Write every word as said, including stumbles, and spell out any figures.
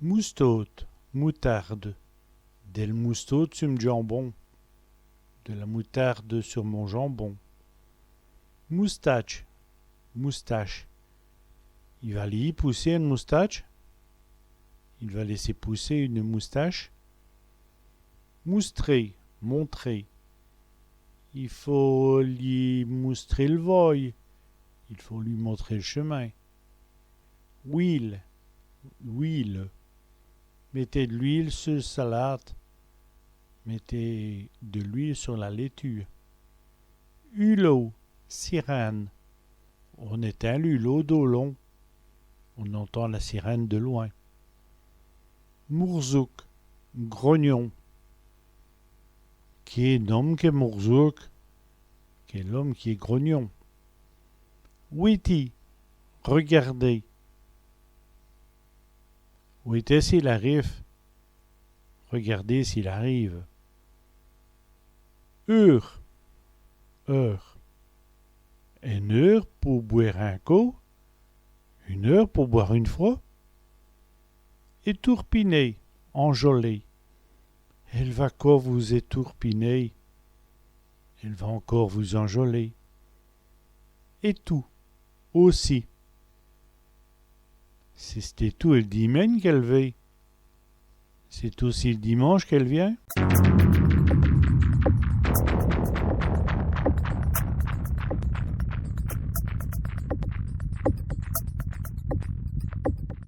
Moustaude, moutarde. Dèl moustaude su m' djambon. De la moutarde sur mon jambon. Moustatche, moustache. I va lèyî pousser ène moustatche. Il va laisser pousser une moustache. Moustrer, montrer. I faut lyi moustrer l' voye. Il faut lui montrer le chemin. Wîle, huile. Mètez d' l'wîle su l' salade. Mettez de l'huile sur la laitue. Ûlot, sirène. On ètind l'ûlot d'au lon. On entend la sirène de loin. Mourzouk, grognon. Qué n-ome qu'èst mourzouk. Quel homme qui est grognon. Wétî, regardez. Wétez s'il arive. Regardez s'il arrive. Eûre, heure. Ène eûre pou bwêre in côp. Une heure pour boire une fois. Ètourpiner, enjoler. Èle va co vos-ètourpiner. Elle va encore vous enjoler. Ètout, aussi. C'èst ètout èl dîmègne qu'èle vént. C'est aussi le dimanche qu'elle vient.